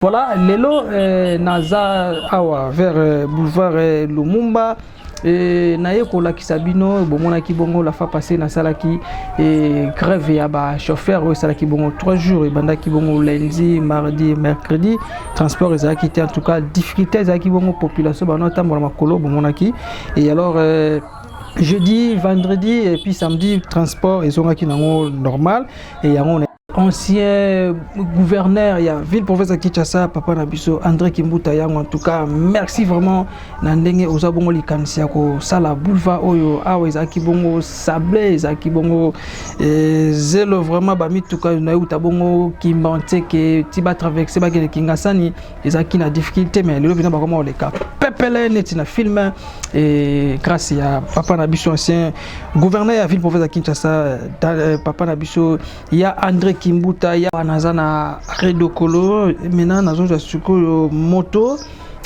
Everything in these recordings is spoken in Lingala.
Voilà, lelo eh, naza awa vers eh, boulevard eh, Lumumba eh, naye kolakisa bino bomonaki bongo la fois passée nasalaki eh, grève ya ba chauffeur oyo esalaki bongo 3 jours ebandaki bongo lundi mardi mercredi transport ezalaki te en tout cas difficulté ezalaki bongo population bano otambola makolo bomonaki et alors eh, jeudi vendredi et puis samedi transport ezongaki nango normal et yango ancien gouverneur ya ville province ya Kinshasa papa na biso André Kimbuta yango en tout cas merci vraiment na ndenge oza bongo likanisi ya kosala boulevard oyo awa ezalaki bongo sable ezalaki bongo eh, zelo vraiment bamituka na euta bongo Kimbanseke ti batraverse bakende Kingasani ezalaki na difficulté mais lelo bino bakoma koleka pepele neti na film et grâce ya papa na biso ancien gouverneur ya ville province ya Kinshasa euh, papa na biso ya André Kimbuta ya naza na Redokolo maintenant nazozwa sikoyo moto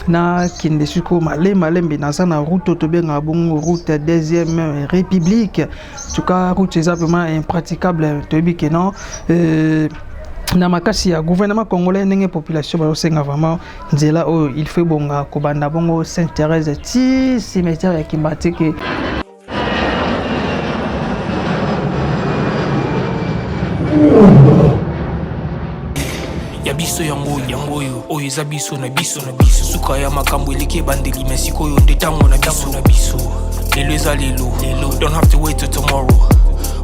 nakende sikoyo malembe malembe naza na route oyo tobengaka bongo route ya deuxième république en tout cas route eza vraiment impraticable toyebi ke non euh, na makasi ya gouvernement congolais ndenge population bazosenga vraiment nzela oyo il faut ebonga kobanda bongo sainte thérèse ti cimetière ya kimbateke ya biso yango yango oyo oyo eza biso na biso na biso suka ya makambo eleki ebandeli me sikoyo nde ntango na biso na biso lelo eza lelo lelo don't have to wait till tomorrow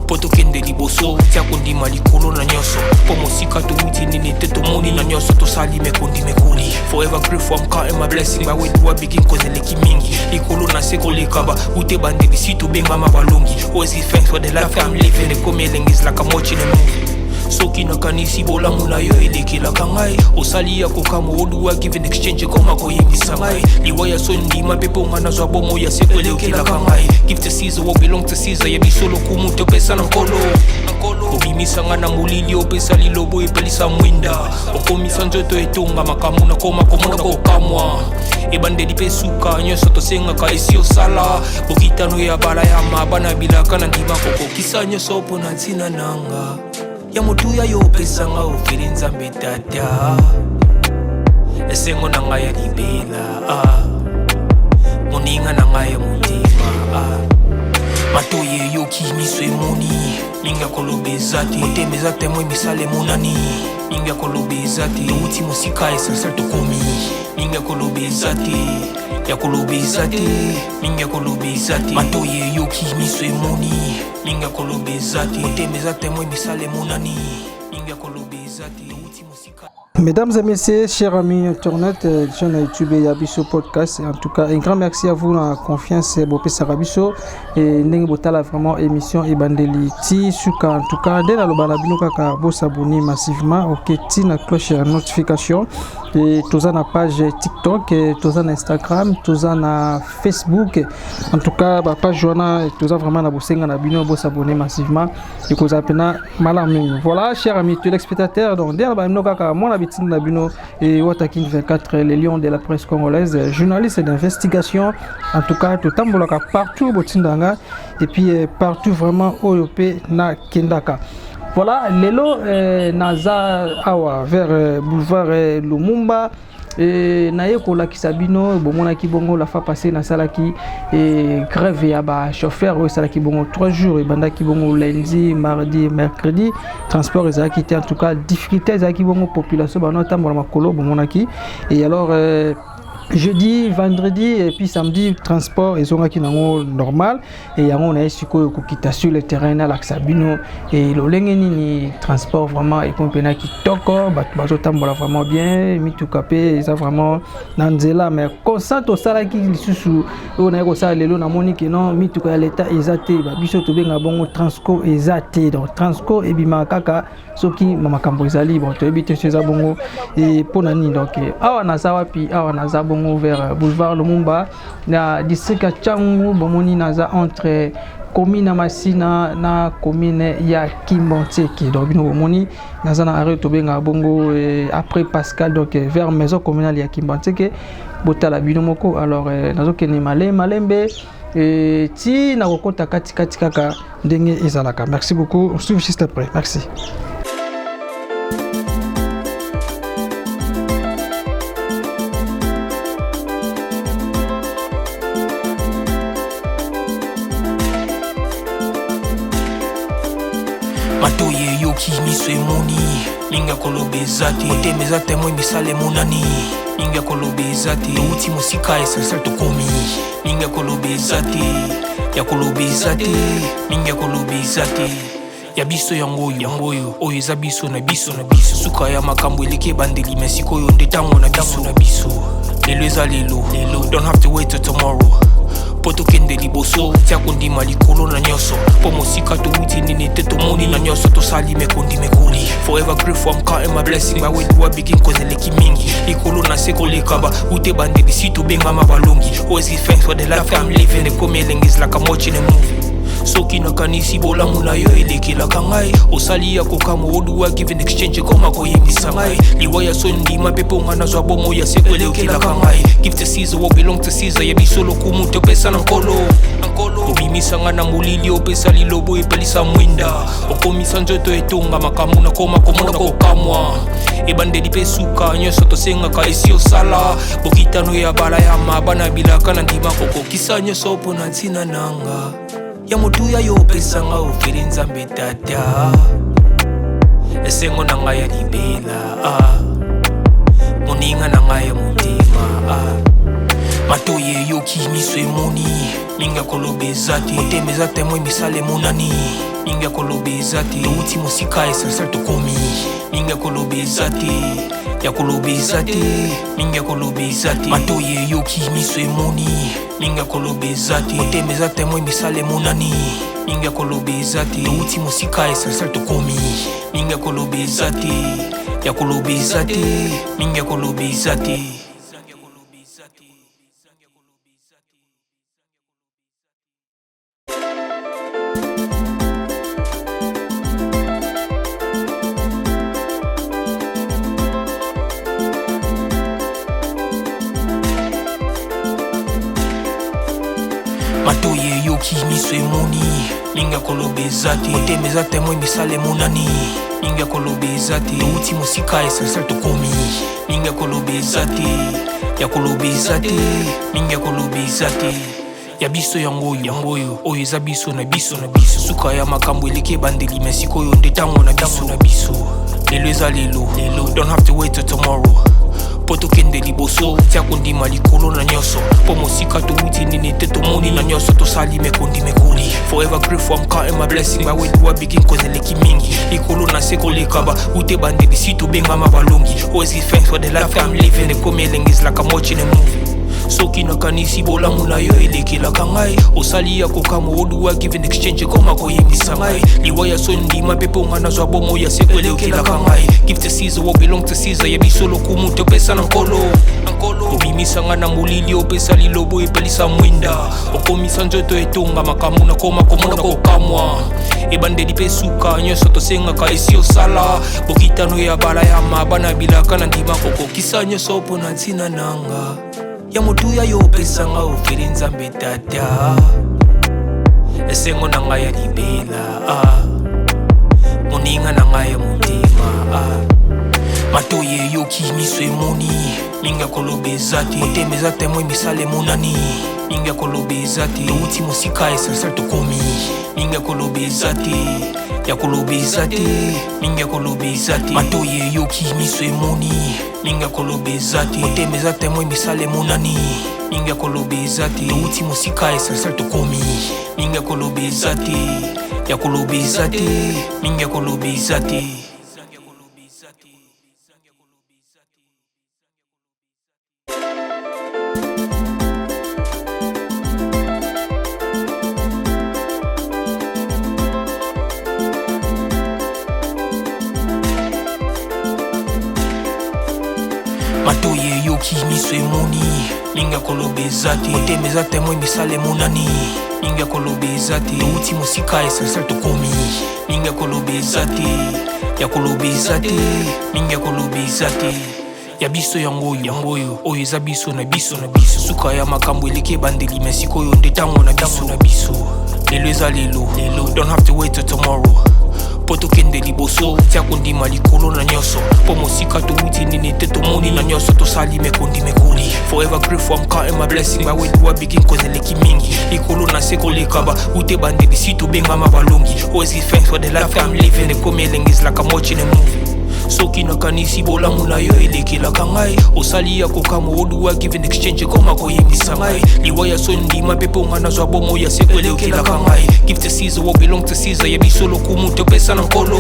mpo tokende liboso tia kondima likolo na nyonso mpo mosika towuti nini te tomoni na nyonso tosali mekondi mekoli forever grateful I'm counting my blessing by where do I begin cause eleki mingi likolo na se koleka ba ute bandeli si tobengama balongi always give thanks for the life I'm living ekomi elengi is like I'm watching a movie soki nakanisi bolamu na yo elekelaka ngai osali ya kokamwa oduwa give in exchange ekoma koyebisa ngai liwa ya soni ndima mpe mpo ngai nazwa bomo ya seko elekelaka ngai give to Caesar what belong to Caesar ya biso lokumu topesa na nkolo obimisa ngai na molili opesa lilobo epelisa mwinda okomisa nzoto etonga makambo nakoma komona kokamwa ebandeli mpe suka nyonso tosengaka esi osala bokitano ya balayama bana bilaka na ndima kokokisa nyonso mpo na ntina nanga ya motuya yo opesanga ofeli nzambe tata esengo na ngai ya libela ah. moninga na ngai ya motema ah. matoyi eyoki miso emoni mingi ya koloba eza te motema eza temwe misala emonani mingi ya koloba eza te touti mosika essentiel tokomi mingi ya koloba eza te ya koloba eza te mingi ya koloba eza te matoyi eyoki miso emoni mingi ya koloba eza te motema eza temwe misala emonani mingi ya koloba eza te touti mosika Mesdames et messieurs, chers amis internautes, euh, chaîne YouTube ya Biso Podcast, en tout cas, un grand merci à vous la confiance bopesaka biso et ndenge botala vraiment émission ebandeli ti suka en tout cas nde naloba na bino kaka bosabonner massivement ok ti na cloche ya notification et toza na page TikTok toza na Instagram toza na Facebook en tout cas ba page wana toza vraiment na bosenga na bino bosabonner massivement ekozala mpena malamu mingi voilà cher ami téléspectateur donc nde na bino kaka mwana bitinda na bino e watakin 24 le lion de la presse congolaise journaliste d'investigation en tout cas totambolaka partout botinda nga et puis eh, partout vraiment oyo mpe nakendaka voilà lelo eh, naza awa vers eh, boulevard eh, lumumba E, naye kolakisa bino bomonaki bongo la fois passée nasalaki e, grève ya ba chauffeur oyo esalaki bongo 3 jours ebandaki bongo lundi mardi mercredi transport ezalaki te en tout cas difficulté ezalaki bongo population bano otambola makolo bomonaki et alors euh, jeudi vendredi et puis samedi transport ezongaki nango normal e yango naye sikoyo kokita sur le terrain nalakisa bino e lolenge nini transport vraiment ekomi mpena kitoko bato bazotambola vraiment bien mituka mpe eza vraiment na nzela mais constant tosalaki lisusu oyo naye kosala lelo namoni ke non mituka ya leta eza te babiso tobenga bongo transco eza te donc transco ebimaka kaka soki makambo ezali bon toyebi te so eza bongo e mpo na nini donc awa naza wapi awa naza bongo vers boulevard lumumba na district ya Tshangu bomoni naza entre commune ya Masina na commune ya Kimbanseke donc bino bomoni naza na arrêt tobengaka bongo eh, après Pascal donc eh, vers maison communale ya Kimbanseke botala bino moko alors eh, nazokende malembe malembe eh, ti nakokota kati kati kaka ndenge ezalaka merci beaucoup on se retrouve juste après merci. Matoi eyoki, miso emoni, mingi ya koloba eza te. Motema eza témoin, misala emonani, mingi ya koloba eza te. Touti mosika, essentiel tokomi, mingi ya koloba eza te, ya koloba eza te, mingi ya koloba eza te. Ya biso yango oyo, yango oyo, oyo eza biso na biso na biso. Suka ya makambo eleki ebandeli, me sikoyo nde ntango na biso na biso. Lelo eza lelo lelo, don't have to wait till tomorrow mpo tokende liboso. Tia kondima likolo na nyonso, mpo mosika towuti nini te, tomoni na nyonso tosali mekondi mekoli. Forever grateful, I'm counting my blessing. By where do I begin? Cause eleki mingi likolo na se koleka ba ute bandeli si tobengama balongi. Always give thanks for the life I'm living. Ekomi elengi, is like I'm watching a movie. Soki nakanisi bolamu na yo elekelaka ngai, osali ya kokamwa. Oduwa give in exchange, ekoma koyembisa ngai liwa ya so ndima mpe mponga nazwa bomo ya seko elekelaka ngai. Give to Caesar what belong to Caesar. Ya biso lokumu topesa na Nkolo. Obimisa ngai na molili, opesa lilobo, epelisa mwinda, okomisa nzoto etonga makambo nakoma komona kokamwa. Ebandeli mpe suka, nyonso tosengaka esi osala. Bokitano ya bala ya mabana bilaka na ndima kokokisa nyonso mpo na ntina nanga ya motuya yo opesanga ofeli. Nzambe Tata, esengo na ngai ya libela, ah. Moninga na ngai ya motema, ah. Matoi eyoki, miso emoni, mingi ya koloba eza te. Motema eza témoin, misala emonani, mingi ya koloba eza te. Touti mosika, essentiel tokomi, mingi ya koloba eza te, ya koloba eza te, mingi ya koloba eza te. Matoi eyoki, miso emoni, mingi ya koloba eza te. Motema eza témoin, misala emonani, mingi ya koloba eza te. Touti mosika, essentiel tokomi, mingi ya koloba eza te, ya koloba eza te, mingi ya koloba eza te. Matoi eyoki, miso emoni, mingi ya koloba eza te. Motema eza témoin, misala emonani, mingi ya koloba eza te. Touti mosika, essentiel tokomi, mingi ya koloba eza te, ya koloba eza te, mingi ya koloba eza te. Ya biso yango oyo, yango oyo, oyo eza biso na biso na biso. Suka ya makambo eleki ebandeli, me sikoyo nde ntango na biso na biso. Lelo eza lelo lelo, don't have to wait till tomorrow mpo tokende liboso. Tia kondima likolo na nyonso, mpo mosika towuti nini te, tomoni na nyonso tosali mekondi mekoli. Forever grateful, I'm counting my blessing. By where do I begin? Cause eleki mingi likolo na se koleka ba ute bandeli si tobengama balongi. Always give thanks for the life I'm living. Ekomi elengi, is like I'm watching a movie. Soki nakanisi bolamu na yo elekelaka ngai, osali ya kokamwa. Oduwa give in exchange, ekoma koyembisa ngai liwa ya so ndima mpe mponga nazwa bomo ya seko elekelaka ngai. Give to Caesar what belong to Caesar. Ya biso lokumu topesa na Nkolo. Obimisa ngai na molili, opesa lilobo, epelisa mwinda, okomisa nzoto etonga makambo nakoma komona kokamwa. Ebandeli mpe suka, nyonso tosengaka esi osala. Bokitano ya bala ya mabana bilaka na ndima kokokisa nyonso mpo na ntina nanga ya motuya yo opesanga ofeli. Nzambe Tata, esengo na ngai ya libela, ah. Moninga na ngai ya motema, ah. Matoi eyoki, miso emoni, mingi ya koloba eza te. Motema eza témoin, misala emonani, mingi ya koloba eza te. Touti mosika, essentiel tokomi, mingi ya koloba eza te, ya koloba eza te, mingi ya koloba eza te. Matoi eyoki, miso emoni, mingi ya koloba eza te. Motema eza témoin, misala emonani, mingi ya koloba eza te. Touti mosika, essentiel tokomi, mingi ya koloba eza te, ya koloba eza te, mingi ya koloba eza te. Matoi eyoki, miso emoni, mingi ya koloba eza te. Motema eza témoin, misala emonani, mingi ya koloba eza te. Touti mosika, essentiel tokomi, mingi ya koloba eza te, ya koloba eza te, mingi ya koloba eza te. Ya biso yango oyo, yango oyo, oyo eza biso na biso na biso. Suka ya makambo eleki ebandeli, me sikoyo nde ntango na biso na biso. Lelo eza lelo lelo, don't have to wait till tomorrow. Mpo tokende liboso, tia kondima likolo na nyonso. Mpo mosika towuti nini te tomoni na nyonso tosali mekondi mekoli. Forever grateful, I'm counting my blessing. But where do I begin? Cause eleki mingi. Likolo na se koleka ba ute bandeli si tobengama balongi. Always give thanks for the life I'm living. Ekomi elengi is like I'm watching a movie. Soki nakanisi bolamu na yo elekelaka ngai, osali ya kokamwa oduwa give in exchange ekoma koyebisa ngai liwa ya so ndima mpe mpo nga nazwa bomo ya seko elekelaka ngai. Give to Caesar what belong to Caesar, ya biso lokumu topesa na Nkolo.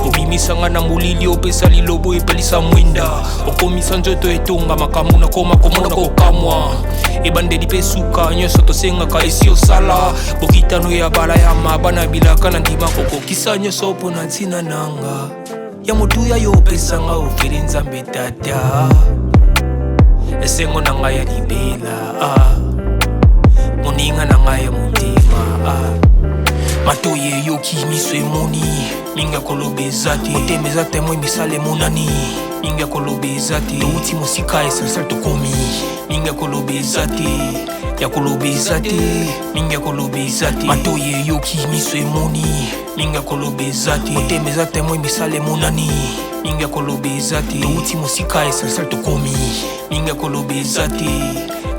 Obimisa nga na molili, opesa lilobo epelisa mwinda, okomisa nzoto etonga makambo nakoma komona kokamwa. Ebandeli mpe suka nyonso tosengaka esi osala bokitano ya bala ya mabana bilaka na ndima kokokisa nyonso mpo na ntina nanga ya motuya yo opesanga ofeli Nzambe Tata, esengo na ngai ya libela, ah. Moninga na ngai ya motema, ah. Matoi eyoki, miso emoni, mingi ya koloba eza te. Motema eza témoin, misala emonani, mingi ya koloba eza te. Touti mosika, essentiel tokomi, mingi ya koloba eza te, ya koloba eza te, mingi ya koloba eza te. Matoi eyoki, miso emoni, mingi ya koloba eza te. Motema eza témoin, misala emonani, mingi ya koloba eza te. Touti mosika, essentiel tokomi, mingi ya koloba eza te,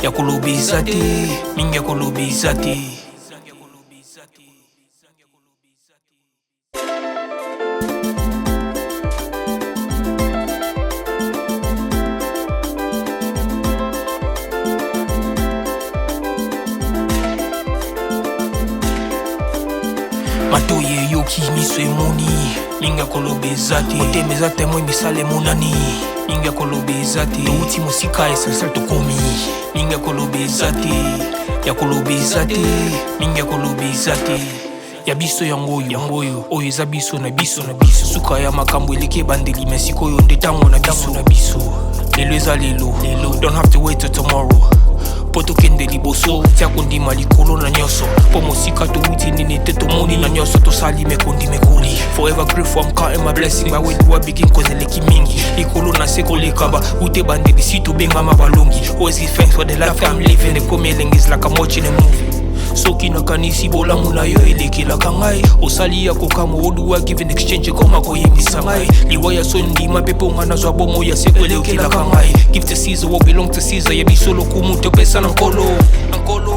ya koloba eza te, mingi ya koloba eza te. Matoi eyoki, miso emoni, mingi ya koloba eza te. Motema eza témoin, misala emonani, mingi ya koloba eza te. Touti mosika, essentiel tokomi, mingi ya koloba eza te, ya koloba eza te, mingi ya koloba eza te. Ya biso yango oyo, yango oyo, oyo eza biso na biso na biso. Suka ya makambo eleki ebandeli, me sikoyo nde ntango na biso na biso. Lelo eza lelo lelo, don't have to wait till tomorrow. Mpo tokende liboso, tia kondima likolo na nyonso. Mpo mosika towuti nini te tomoni na nyonso tosali mekondi mekoli. Forever grateful, I'm counting my blessing. But where do I begin? Cause eleki mingi. Likolo na se koleka ba ute bandeli si tobengama balongi. Always give thanks for the life I'm living. Ekomi elengi is like I'm watching a movie. Soki nakanisi bolamu na yo elekelaka ngai, osali ya kokamwa oduwa give in exchange ekoma koyebisa ngai liwa ya so ndima mpe mpo nga nazwa bomo ya seko elekelaka ngai. Give to Caesar what belong to Caesar, ya biso lokumu topesa na Nkolo.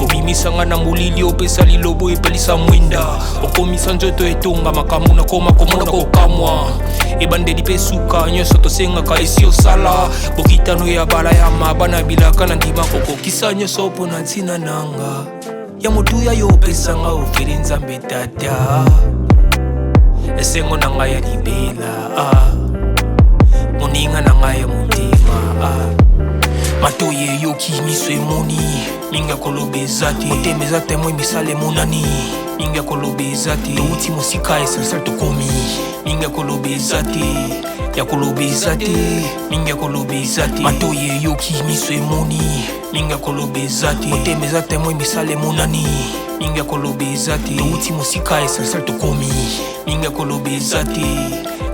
Obimisa nga na molili, opesa lilobo epelisa mwinda, okomisa nzoto etonga makambo nakoma komona kokamwa. Ebandeli mpe suka nyonso tosengaka esi osala bokitano ya bala ya mabana bilaka na ndima kokokisa nyonso mpo na ntina nanga ya motuya yo opesanga ofeli Nzambe Tata, esengo na ngai ya libela, ah. Moninga na ngai ya motema, ah. Matoi eyoki, miso emoni, mingi ya koloba eza te. Motema eza témoin, misala emonani, mingi ya koloba eza te. Touti mosika, essentiel tokomi, mingi ya koloba eza te, ya koloba eza te, mingi ya koloba eza te. Matoi eyoki, miso emoni, mingi ya koloba eza te. Motema eza témoin, misala emonani, mingi ya koloba eza te. Touti mosika, essentiel tokomi, mingi ya koloba eza te,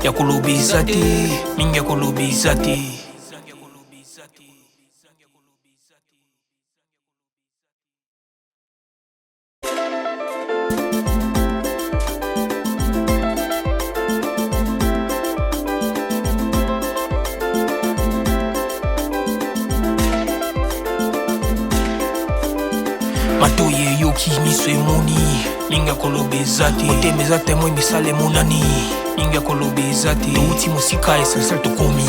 ya koloba eza te, mingi ya koloba eza te. Matoi eyoki, miso emoni, mingi ya koloba eza te. Motema eza témoin, misala emonani, mingi ya koloba eza te. Touti mosika, essentiel tokomi,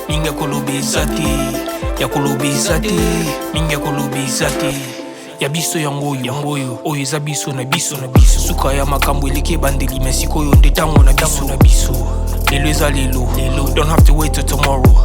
mingi ya koloba eza te, ya koloba eza te, mingi ya koloba eza te. Ya biso yango oyo, yango oyo, oyo eza biso na biso na biso. Suka ya makambo eleki ebandeli, me sikoyo nde ntango na biso na biso. Lelo eza lelo lelo, don't have to wait till tomorrow.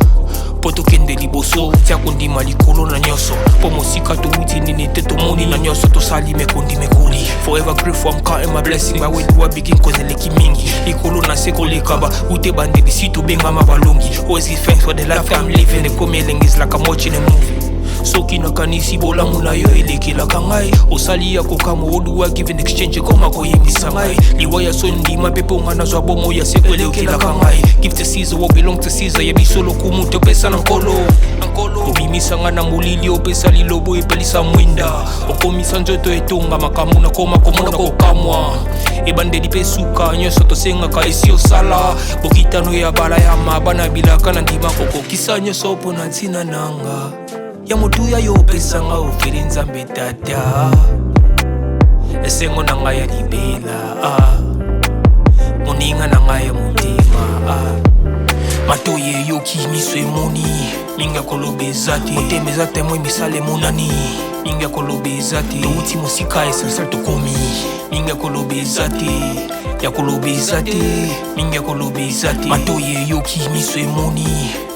Mpo tokende liboso, tia kondima likolo na nyonso. Mpo mosika towuti nini te tomoni na nyonso tosali mekondi mekoli. Forever grateful, I'm counting my blessing. But where do I begin? Cause eleki mingi. Likolo na se koleka ba ute bandeli si tobengama balongi. Always give thanks for the life I'm living. Ekomi elengi is like I'm watching a movie. Soki nakanisi bolamu na yo elekelaka ngai, osali ya kokamwa oduwa give in exchange ekoma koyebisa ngai liwa ya so ndima mpe mpo nga nazwa bomo ya seko elekelaka ngai. Give to Caesar what belong to Caesar, ya biso lokumu topesa na Nkolo. Obimisa nga na molili, opesa lilobo, epelisa mwinda. Okomisa nzoto etonga makambo, nakoma komona kokamwa. Ebandeli mpe suka, nyonso tosengaka esi osala. Bokitano ya balayama, bana bilaka na ndima kokokisa nyonso mpo na ntina nanga ya motuya yo opesanga ofele Nzambe Tata, esengo na ngai ya libela, ah. Moninga na ngai ya motema, ah. Matoi eyoki, miso emoni, mingi ya koloba eza te. Motema eza témoin, misala emonani, mingi ya koloba eza te. Touti mosika, essentiel tokomi, mingi ya koloba eza te, ya koloba eza te, mingi ya koloba eza te. Matoi eyoki, miso emoni,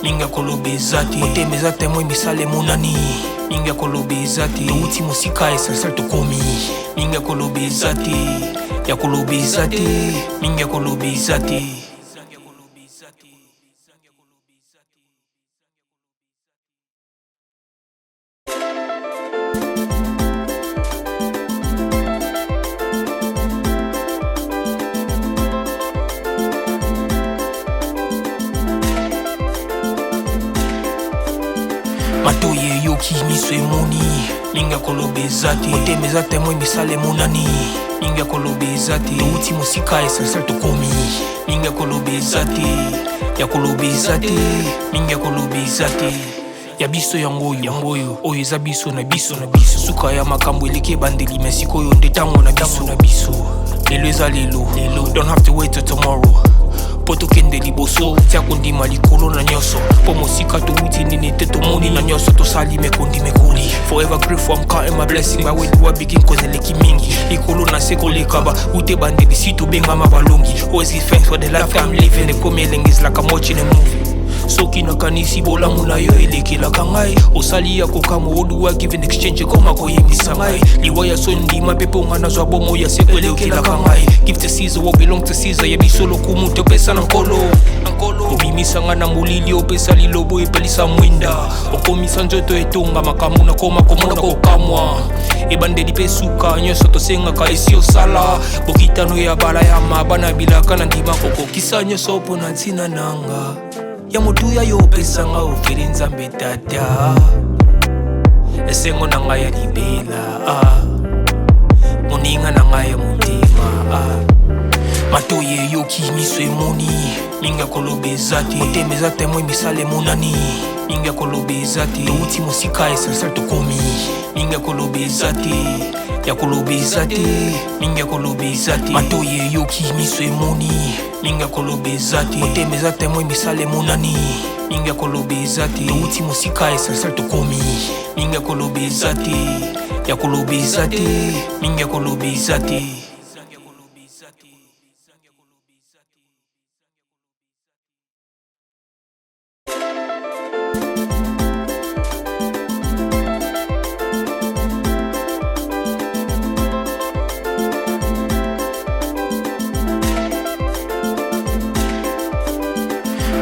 mingi ya koloba eza te. Motema eza témoin, misala emonani, mingi ya koloba eza te. Touti mosika, essentiel tokomi, mingi ya koloba eza te, ya koloba eza te, mingi ya koloba eza te. Matoi eyoki, miso emoni, mingi ya koloba eza te. Motema eza témoin, misala emonani, mingi ya koloba eza te. Touti mosika, essentiel tokomi, mingi ya koloba eza te, ya koloba eza te, mingi ya koloba eza te. Ya biso yango oyo, yango oyo, oyo eza biso na biso na biso. Suka ya makambo eleki ebandeli, me sikoyo nde ntango na biso na biso. Lelo eza lelo lelo, don't have to wait till tomorrow mpo tokende liboso. Tia kondima likolo na nyonso, mpo mosika towuti nini te, tomoni na nyonso tosali mekondi mekoli. Forever grateful, I'm counting my blessing. By where do I begin? Cause eleki mingi likolo na se koleka ba ute bandeli si tobengama balongi. Always give thanks for the life I'm living. Ekomi elengi, is like I'm watching a movie. Soki nakanisi bolamu na yo elekelaka ngai, osali ya kokamwa. Oduwa give in exchange, ekoma koyembisa ngai liwa ya so ndima mpe mponga nazwa bomo ya seko elekelaka ngai. Give to Caesar what belong to Caesar. Ya biso lokumu topesa na Nkolo. Obimisa nga na molili, opesa lilobo, epelisa mwinda. Okomisa nzoto etonga makambo, nakoma komona kokamwa. Ebandeli mpe suka, nyonso tosengaka esi osala. Bokitano ya balayama, bana bilaka na ndima kokokisa nyonso mpo na ntina nanga ya motuya yo opesanga ofele Nzambe Tata, esengo na ngai ya libela, ah. Moninga na ngai ya motema, ah. Matoi eyoki, miso emoni, mingi ya koloba eza te. Motema eza témoin, misala emonani, mingi ya koloba eza te. Touti mosika, essentiel tokomi, mingi ya koloba eza te, ya koloba eza te, mingi ya koloba eza te. Matoi eyoki, miso emoni, mingi ya koloba eza te. Motema eza témoin, misala emonani, mingi ya koloba eza te. Touti mosika, essentiel tokomi, mingi ya koloba eza te, ya koloba eza te, mingi ya koloba eza te.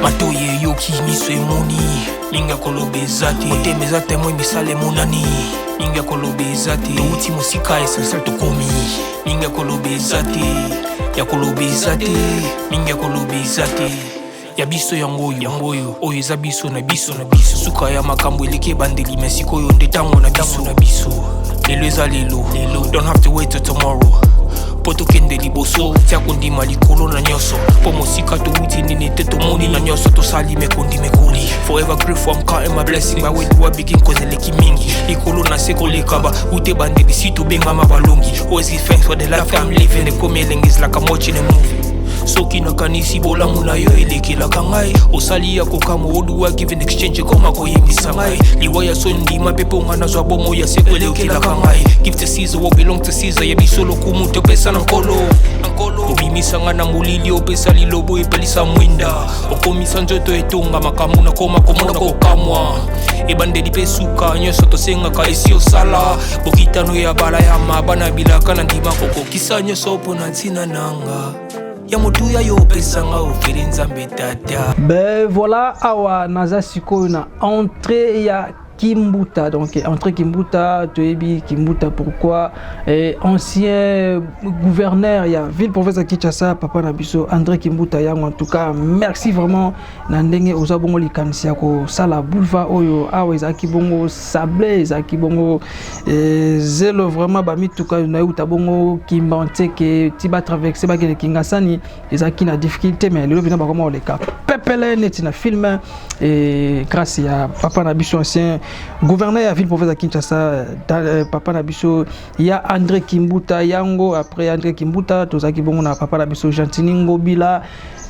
Matoi eyoki, miso emoni, mingi ya koloba eza te. Motema eza témoin, misala emonani, mingi ya koloba eza te. Touti mosika, essentiel tokomi, mingi ya koloba eza te, ya koloba eza te, mingi ya koloba eza te. Ya biso yango oyo, yango oyo, oyo eza biso na biso na biso. Suka ya makambo eleki ebandeli, me sikoyo nde ntango na biso na biso. Lelo eza lelo lelo, don't have to wait till tomorrow mpo tokende liboso. Tia kondima likolo na nyonso, mpo mosika towuti nini te, tomoni na nyonso tosali mekondi mekoli. Forever grateful, I'm counting my blessing. By where do I begin? Cause eleki mingi likolo na se koleka ba ute bandeli si tobengama balongi. Always give thanks for the life I'm living. Ekomi elengi, is like I'm watching a movie. Soki nakanisi bolamu na yo elekelaka ngai, osali ya kokamwa. Oduwa give in exchange, ekoma koyembisa ngai liwa ya so ndima mpe mponga nazwa bomo ya seko elekelaka ngai. Give to Caesar what belong to Caesar. Ya biso lokumu topesa na Nkolo. Obimisa nga na molili, opesa lilobo, epelisa mwinda. Okomisa nzoto etonga makambo, nakoma komona kokamwa. Ebandeli mpe suka, nyonso tosengaka esi osala. Bokitano ya balayama, bana bilaka na ndima kokokisa nyonso mpo na ntina nanga ya motuya yo opesanga ofele Nzambe Tata. Ben voilà, awa naza sikoyo na entrée ya Kimbuta. Donc André Kimbuta, toyebi Kimbuta pourquoi, et ancien gouverneur ya ville province ya Kinshasa, papa na biso André Kimbuta yango. En tout cas merci vraiment na ndenge oza bongo likanisi ya kosala boulevard oyo. Awa ezalaki bongo sable, ezalaki bongo zelo vraiment. Bamituka na euta bongo Kimbanseke ti batraverse, bakende Kingasani, ezalaki na difficulté, mais lelo bino bakoma koleka pepele neti na film, et grâce ya papa na biso, ancien gouverneur ya ville province ya Kinshasa, papa na biso ya André Kimbuta yango. Après André Kimbuta, tozalaki bongo na papa na biso Gentini Ngobila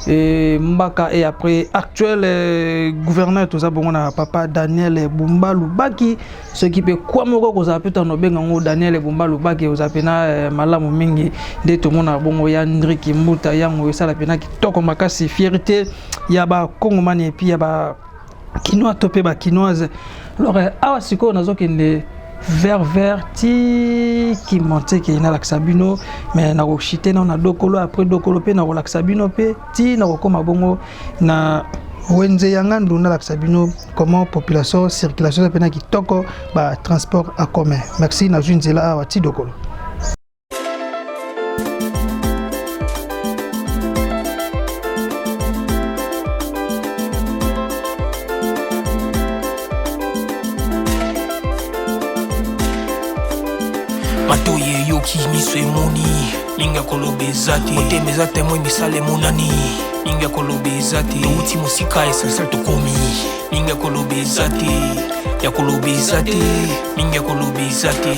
et Mbaka, et après actuel gouverneur, toza bongo na papa Daniel Bumba Lubaki. Soki mpe kwa moko kozala mpe tano obenga yango Daniel Bumba Lubaki, ozala mpena malamu mingi. Nde tomona bongo ya André Kimbuta yango, esala mpena kitoko makasi, fierté ya bakongomani et puis ya bakinois to mpe bakinoise. Alors awa sikoyo nazokende vers ti Kimbanseke, nalakisa bino, mais nakoshite nao na Dokolo. Après Dokolo mpe nakolakisa bino mpe ti nakokóma bongo na wenze ya Ngandu, nalakisa bino comment population, circulation eza mpena kitoko, batransport en commun. Merci, nazwi nzela awa ti Dokolo. Matoyi eyoki, miso emoni, mingi ya koloba eza te. Motema eza témoin, misala emonani, mingi ya koloba eza te. Touti mosika, essentiel tokomi, mingi ya koloba eza te, ya koloba eza te, mingi ya koloba eza te.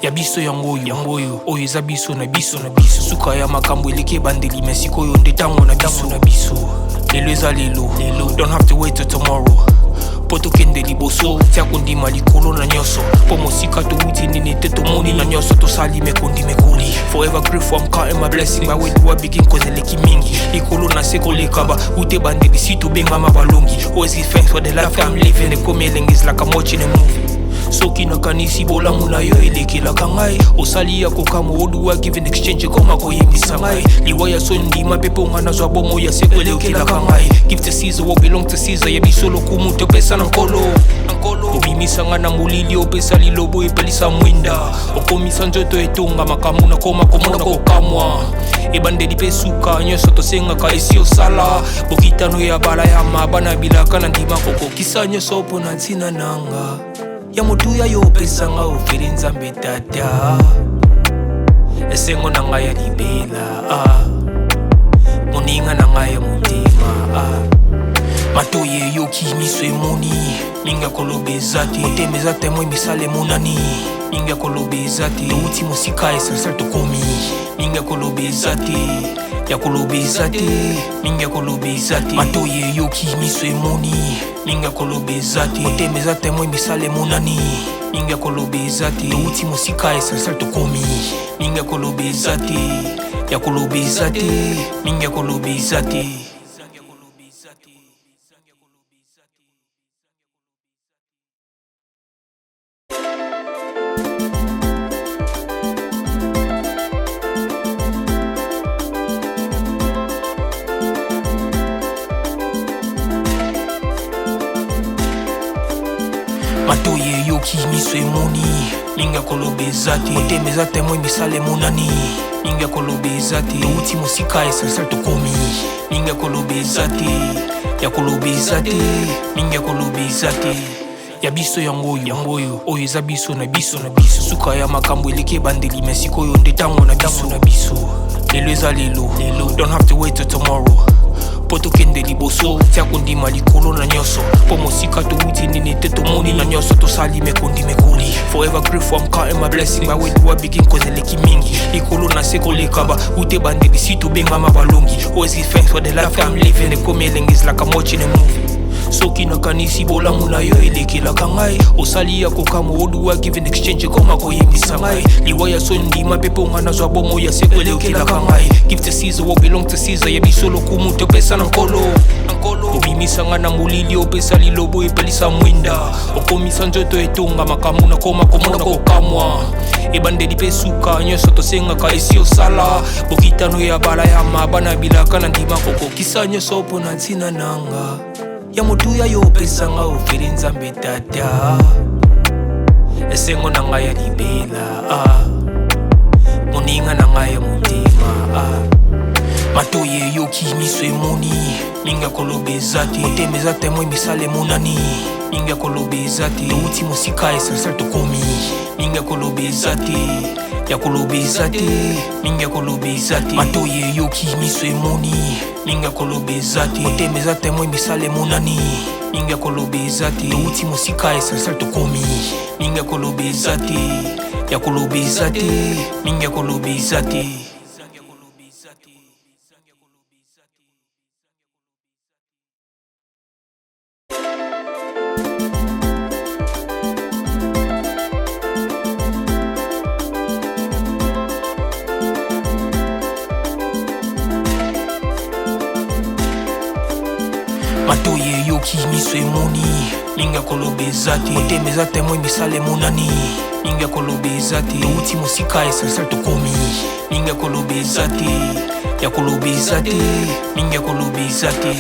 Ya biso yango oyo, yango oyo, oyo eza biso na biso na biso. Suka ya makambo eleki ebandeli, mais sikoyo nde ntango na biso na biso. Lelo eza lelo lelo, don't have to wait till tomorrow mpo tokende liboso. Tia kondima likolo na nyonso, mpo mosika towuti nini te, tomoni na nyonso tosali mekondi mekoli. Forever grateful, I'm counting my blessing by where do I begin, cause eleki mingi likolo na se koleka ba ute bandeli si tobengama balongi. Always give thanks for the life I'm living. Ekomi elengi, is like I'm watching a movie. Soki nakanisi bolamu na yo elekelaka ngai, osali ya kokamwa. Oduwa give in exchange, ekoma koyebisa ngai liwa ya so ndima mpe mponga nazwa bomo ya seko elekelaka ngai. Give to Caesar what belong to Caesar. Ya biso lokumu topesa na Nkolo. Obimisa nga na molili, opesa lilobo, epelisa mwinda, okomisa nzoto etonga makambo nakoma komona kokamwa. Ebandeli mpe suka, nyonso tosengaka esi osala. Bokitano ya balayama, bana bilaka na ndima kokokisa nyonso mpo na ntina nanga ya motuya yo opesanga ofeli. Nzambe Tata, esengo na ngai ya libela, ah. Moninga na ngai ya motema, ah. Matoyi eyoki, miso emoni, mingi ya koloba eza te. Motema eza témoin, misala emonani, mingi ya koloba eza te. Touti mosika, essentiel tokomi, mingi ya koloba eza te, ya koloba eza te, mingi ya koloba eza te. Matoyi eyoki, miso emoni, mingi ya koloba eza te. Motema eza témoin, misala emonani, mingi ya koloba eza te. Touti mosika, essentiel tokomi, mingi ya koloba eza te, ya koloba eza te, mingi ya koloba eza te. Matoyi eyoki, miso emoni, mingi ya koloba eza te. Motema eza témoin, misala emonani, mingi ya koloba eza te. Touti mosika, essentiel tokomi, mingi ya koloba eza te, ya koloba eza te, mingi ya koloba eza te. Ya biso yango oyo, yango oyo, oyo eza biso na biso na biso. Suka ya makambo eleki ebandeli, mais sikoyo nde ntango na biso na biso. Lelo eza lelo lelo, don't have to wait till tomorrow mpo tokende liboso. Tia kondima likolo na nyonso, mpo mosika towuti nini te, tomoni na nyonso tosali mekondi mekoli. Forever grateful, I'm counting my blessing by where do I begin, cause eleki mingi likolo na se koleka ba ute bandeli si tobengama balongi. Always give thanks for the life I'm living. Ekomi elengi, is like I'm watching a movie. Soki nakanisi bolamu na yo elekelaka ngai, osali ya kokamwa. Oduwa give in exchange, ekoma koyebisa ngai liwa ya so ndima mpe mponga nazwa bomo ya seko elekelaka ngai. Give to Caesar what belong to Caesar. Ya biso lokumu topesa na Nkolo. Obimisa nga na molili, opesa lilobo, epelisa mwinda, okomisa nzoto etonga makambo nakoma komona kokamwa. Ebandeli mpe suka, nyonso tosengaka esi osala. Bokitano ya balayama, bana bilaka na ndima kokokisa nyonso mpo na ntina nanga. Ya motuya yo opesanga ofeli Nzambe Tata, esengo na ngai ya libela, ah. Moninga na ngai ya motema, ah. Matoyi eyoki, miso emoni, mingi ya koloba eza te. Motema eza témoin, misala emonani, mingi ya koloba eza te. Touti mosika, essentiel tokomi, mingi ya koloba eza te, ya koloba eza te, mingi ya koloba eza te. Matoyi eyoki, miso emoni, mingi ya koloba eza te. Motema eza témoin, misala emonani, mingi ya koloba eza te. Touti mosika, essentiel tokomi, mingi ya koloba eza te, ya koloba eza te, mingi ya koloba eza te. Matoyi eyoki, miso emoni, mingi ya koloba eza te. Motema eza témoin, misala emonani, mingi ya koloba eza te. Touti mosika, essentiel tokomi, mingi ya koloba eza te, ya koloba eza te, mingi ya koloba eza te.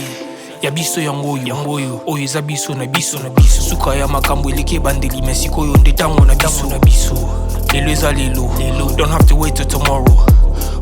Ya biso yango oyo, yango oyo, oyo eza biso na biso na biso. Suka ya makambo eleki ebandeli, me sikoyo nde ntango na biso na biso. Lelo eza lelo lelo, don't have to wait till tomorrow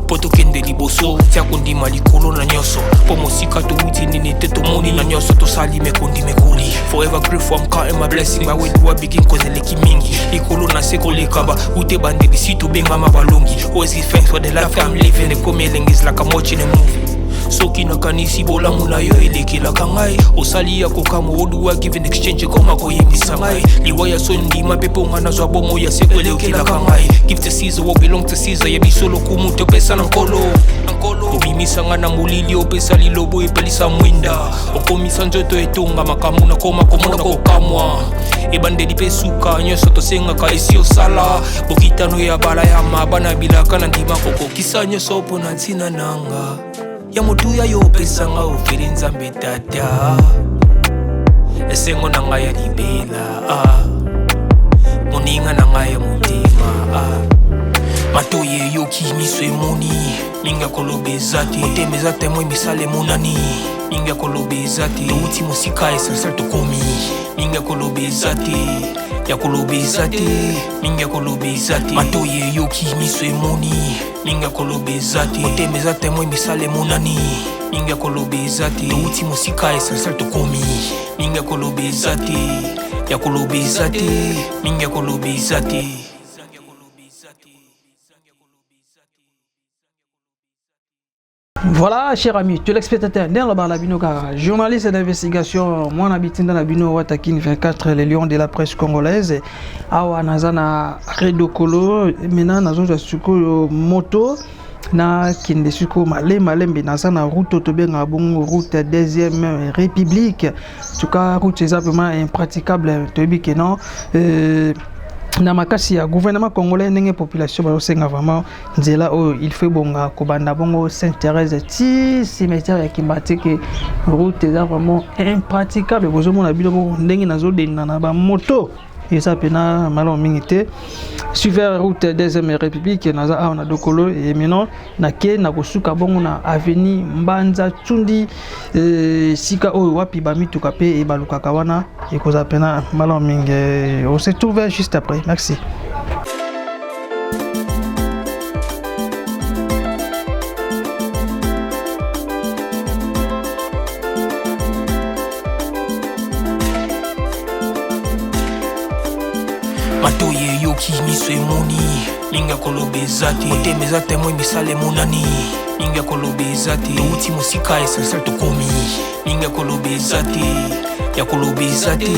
mpo tokende liboso. Tia kondima likolo na nyonso, mpo mosika towuti nini te, tomoni na nyonso tosali mekondi mekoli. Forever grateful, I'm counting my blessing by where do I begin, cause eleki mingi likolo na se koleka ba ute bandeli si tobengama balongi. Always give thanks for the life I'm living. Ekomi elengi, is like I'm watching a movie. Soki nakanisi bolamu na yo elekelaka ngai, osali ya kokamwa. What do I give in exchange? Ekoma koyebisa ngai liwa ya so ndima mpe mpo nga nazwa bomo ya seko elekelaka ngai. Give to Caesar what belong to Caesar. Ya biso lokumu topesa na Nkolo, na Nkolo. Obimisa nga na molili, opesa lilobo epelisa mwinda, okomisa nzoto etonga makambo nakoma komona kokamwa. Ebandeli mpe suka, nyonso tosengaka esi osala. Bokitano ya balayama, bana bilaka na ndima kokokisa nyonso mpo na ntina nanga. Ya motuya yo opesanga ofeli Nzambe Tata, esengo na ngai ya libela, ah. Moninga na ngai ya motema, ah. Matoyi eyoki, miso emoni, mingi ya koloba eza te. Motema eza témoin, misala emonani, mingi ya koloba eza te. Touti mosika, essentiel tokomi, mingi ya koloba eza te, ya koloba eza te, mingi ya koloba eza te. Matoyi eyoki, miso emoni, mingi ya koloba eza te. Motema eza témoin, misala emonani, mingi ya koloba eza te. Touti mosika, essentiel tokomi, mingi ya koloba eza te, ya koloba eza te, mingi ya koloba eza te. Voilà, chers amis téléspectateurs, ndenge na bino kaka, journaliste d'investigation, mwana bitinda na bino, Watakin 24, le lion de la presse congolaise. Awa naza na Redokolo, maintenant nazozwa sikoyo moto nakende sikoyo malembe malembe. Naza na route tobengaka bongo route deuxième république. En tout cas, route eza vraiment impraticable. Toyebi ke non, na makasi ya gouvernement congolais, ndenge population bazosenga vraiment nzela oyo il faut ebonga kobanda bongo Sainte Thérèse ti cimetière ya Kimbateke. Route eza vraiment impraticable. Bozomona bino moko ndenge nazodenda na bamoto, eza mpena malamu mingi te. Suivez route deuxième république. Naza awa na Dokolo et maintenant nake na kosuka bongo na avenue Mbanza Tsundi, sika oyo wapi bamituka mpe ebalukaka wana. Ekozala mpena malamu mingi. On se trouve juste après, merci. Matoyi eyoki, miso emoni, mingi ya koloba eza te. Motema eza témoin, misala emonani, mingi ya koloba eza te. Touti mosika, essentiel tokomi, mingi ya koloba eza te, ya koloba eza te,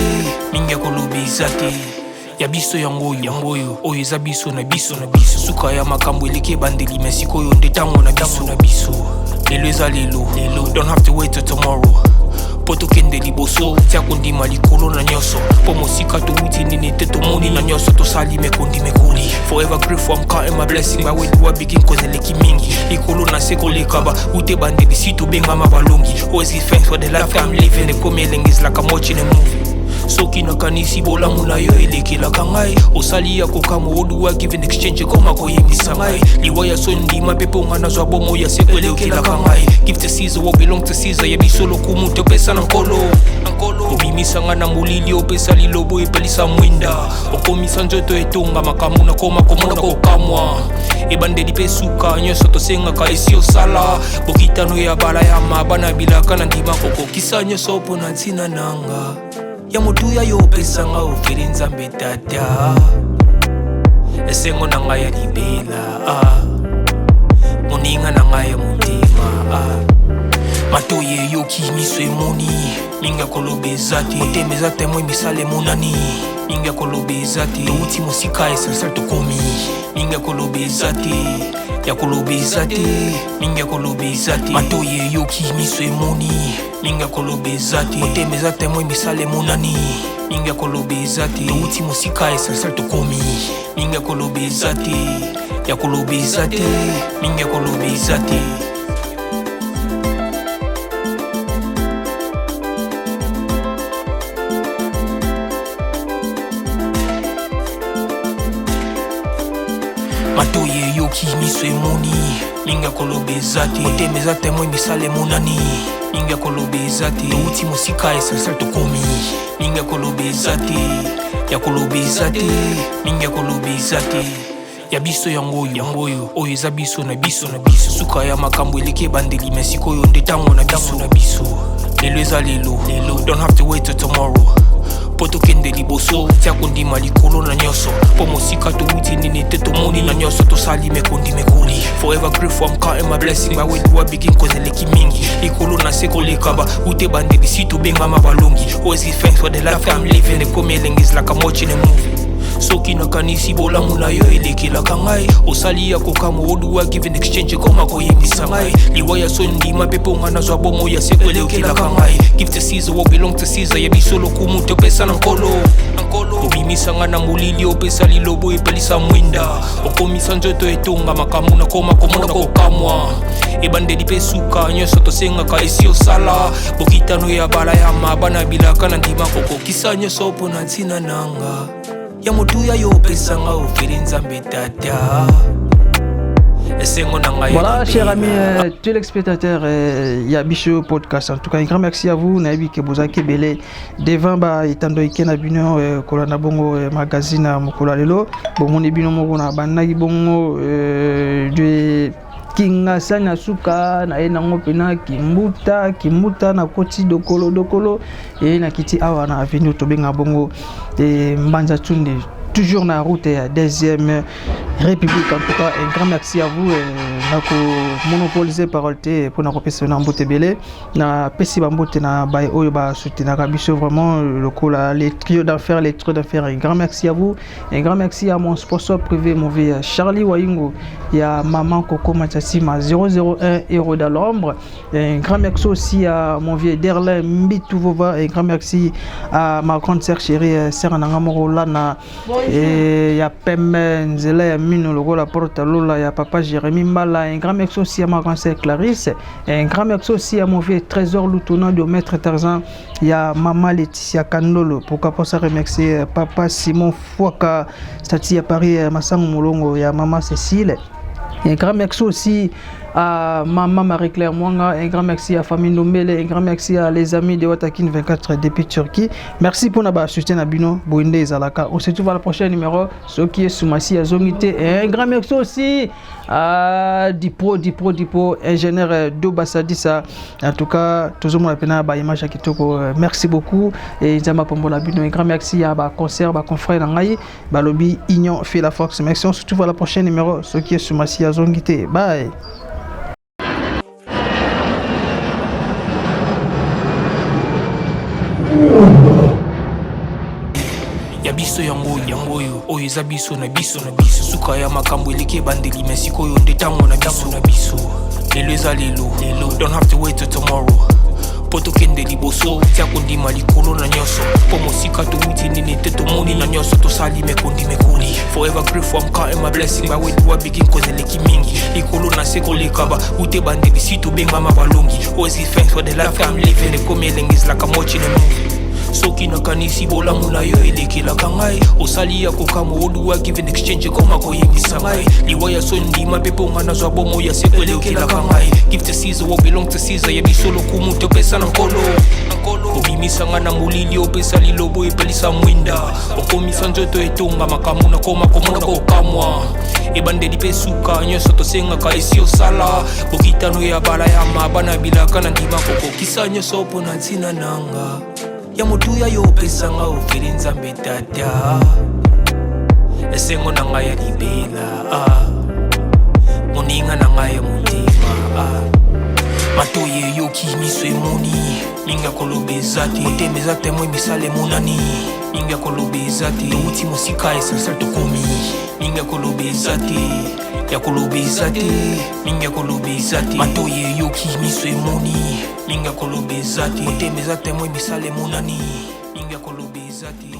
mingi ya koloba eza te. Ya biso yango oyo, yango oyo, oyo eza biso na biso na biso. Suka ya makambo eleki ebandeli, me sikoyo nde ntango na biso na biso. Lelo eza lelo lelo, don't have to wait till tomorrow mpo tokende liboso. Tia kondima likolo na nyonso, mpo mosika towuti nini te, tomoni na nyonso tosali mekondi mekoli. Forever grateful, I'm counting my blessing by where do I begin, cause eleki mingi likolo na se koleka ba ute bandeli si tobengama balongi. Always give thanks for the life I'm living. Ekomi elengi, is like I'm watching a movie. Soki nakanisi bolamu na yo elekelaka ngai, osali ya kokamwa. Oduwa give and exchange ekoma koyembisa ngai. Liwa ya soni ndima mpe mpo nga nazwa bomoi ya seko elekelaka ngai. Give to Caesar what belong to Caesar. Ya biso lokumu topesa na Nkolo. Obimisa nga na molili, opesa lilobo, epelisa mwinda, okomisa nzoto etonga makambo nakoma komona kokamwa. Ebandeli mpe suka, nyonso tosengaka esi osala. Bokitano ya bala ya mabana bilaka na ndima kokokisa nyonso mpo na ntina nanga ya motuya yo opesanga ofeli. Nzambe Tata, esengo na ngai ya libela, ah. Moninga na ngai ya motema, ah. Matoi eyoki, miso emoni, mingi ya koloba eza te. Motema eza témoin, misala emonani, mingi ya koloba eza te. Touti mosika, essentiel tokomi, mingi ya koloba eza te, ya koloba eza te, mingi ya koloba eza te. Matoi eyoki, miso emoni, mingi ya koloba eza te. Motema eza témoin, misala emonani, mingi ya koloba eza te. Touti mosika, essentiel tokomi, mingi ya koloba eza te, ya koloba eza te, mingi ya koloba eza te. Matoi eyoki, miso emoni, mingi ya koloba eza te. Motema eza témoin, misala emonani, mingi ya koloba eza te. Touti mosika, essentiel tokomi, mingi ya koloba eza te, ya koloba eza te, mingi ya koloba eza te. Ya biso yango oyo, yango oyo, oyo eza biso na biso na biso. Suka ya makambo eleki ebandeli, me sikoyo nde ntango na biso na biso. Lelo eza lelo lelo, don't have to wait till tomorrow mpo tokende liboso. Tia kondima likolo na nyonso, mpo mosika towuti nini te tomoni na nyonso tosali mekondi mekoli. Forever grateful, I'm counting my blessing. By where do I begin? Cause eleki mingi, likolo na se koleka ba ute bandeli si tobengama balongi. Always give thanks for the life I'm living. Ekomi elengi, is like I'm watching a movie. Soki nakanisi bolamu na yo elekelaka ngai, osali ya kokamwa. Oduwa give and exchange ekoma koyembisa ngai. Liwa ya soni ndima mpe mpo nga nazwa bomoi ya seko elekelaka ngai. Give to Caesar what belong to Caesar. Ya biso lokumu topesa na Nkolo. Obimisa nga na molili, opesa lilobo, epelisa mwinda, okomisa nzoto etonga makambo nakoma komona kokamwa. Ebandeli mpe suka, nyonso tosengaka esi osala. Bokitano ya bala ya mabana bilaka na ndima kokokisa nyonso mpo na ntina nanga ya motuya yo opesanga ofeli. Nzambe Tata, esengo na ngai. Voilà, chers amis téléspectateurs, ya biso podcast. En tout cas, un grand merci à vous. Nayebi ke bozalaki ebele devant ba etando ike na bino kolanda bongo magazine ya mokolo ya lelo. Bomoni bino moko na bandaki bongo de Kingasani na suka na ye nango mpena Kimbuta, Kimbuta nakoti Dokolo, Dokolo e nakiti awa na avenue tobenga bongo e Mbanza Tsunde, toujours na route ya deuxième République. En tout cas, un grand merci à vous. Nako monopoliser parole te mpona kopesa na mbote ebele. Napesi bambote na baye oyo basoutenaka biso vraiment lokola les trio d'enfer, les trio d'enfer, un grand merci à vous. Un grand merci à mon sponsor privé, mon vieux Charlie Waingo ya maman Coco Machassima, 001 héros dans l'ombre. Un grand merci aussi à mon vieux Derlin Mbitouvova. Un grand merci à ma grande sœur chérie, sœur Nangamoro Lana et ya Pembe Nzela ya Mino lokola Porte Lola ya papa Jérémy Mbala. Un grand merci aussi à ma grande sœur Clarisse. Un grand merci aussi à mon vieux Trésor Loutouna de Maître Tarzan ya maman Laetitia Kandolo. Pourquoi pas ça remercier papa Simon Fouaka Stati à Paris, Massango Molongo ya maman Cécile. Un grand merci aussi à maman Marie-Claire Mwanga, un grand merci à famille Ndombele, un grand merci à les amis de Watakin 24 depuis Turquie. Merci pour notre soutien à bino, Boinde Zalaka. On se retrouve à la prochaine numéro, ce qui est Soumassi Azongite. Et un grand merci aussi à Dipro, Dipro, Dipro, ingénieur Dobasadissa. En tout cas, toujours la peine ba image ya kitoko. Merci beaucoup et Nzambe apambola bino. Un grand merci à ba concert, ba confrère na ngai, balobi Union fait la force. Merci, on se retrouve à la prochaine numéro, ce qui est Soumassi Azongite. Bye. Ya biso yango oyo, yango oyo, oyo eza biso na biso na biso. Suka ya makambo eleki ebandeli, me sikoyo nde ntango na biso na biso. Lelo eza lelo lelo, don't have to wait till tomorrow mpo tokende liboso. Tia kondima likolo na nyonso, mpo mosika towuti nini te tomoni na nyonso tosali mekondi mekoli. Forever grateful, I'm counting my blessing. By where do I begin? Cause eleki mingi, likolo na se koleka ba ute bandeli si tobengama balongi. Always give thanks for the life I'm living. Ekomi elengi, is like I'm watching a movie. Soki nakanisi bolamu na yo elekelaka ngai. Osali ya kokamwa, oduwa give and exchange ekoma koyebisa ngai. Liwa ya soni ndima mpe mpo nga nazwa bomoi ya seko elekelaka ngai. Give to Caesar what belong to Caesar. Ya biso lokumu topesa na Nkolo. Obimisa nga na molili, opesa lilobo, epelisa mwinda, okomisa nzoto etonga makambo nakoma komona kokamwa. Ebandeli mpe suka, nyonso tosengaka esi osala. Bokitano ya balayama, bana bilaka na ndima kokokisa nyonso mpo na ntina nanga ya motuya yo opesanga ofeli. Nzambe Tata, esengo na ngai ya libela, ah. Moninga na ngai ya motema, ah. Matoyi eyoki, miso emoni, mingi ya koloba eza te. Motema eza témoin, misala emonani, mingi ya koloba eza te. Touti mosika, essentiel tokomi, mingi ya koloba eza te, ya koloba eza te, mingi ya koloba eza te. Matoyi eyoki, miso emoni, mingi ya koloba eza te. Motema eza témoin, misala emonani, mingi ya koloba eza te.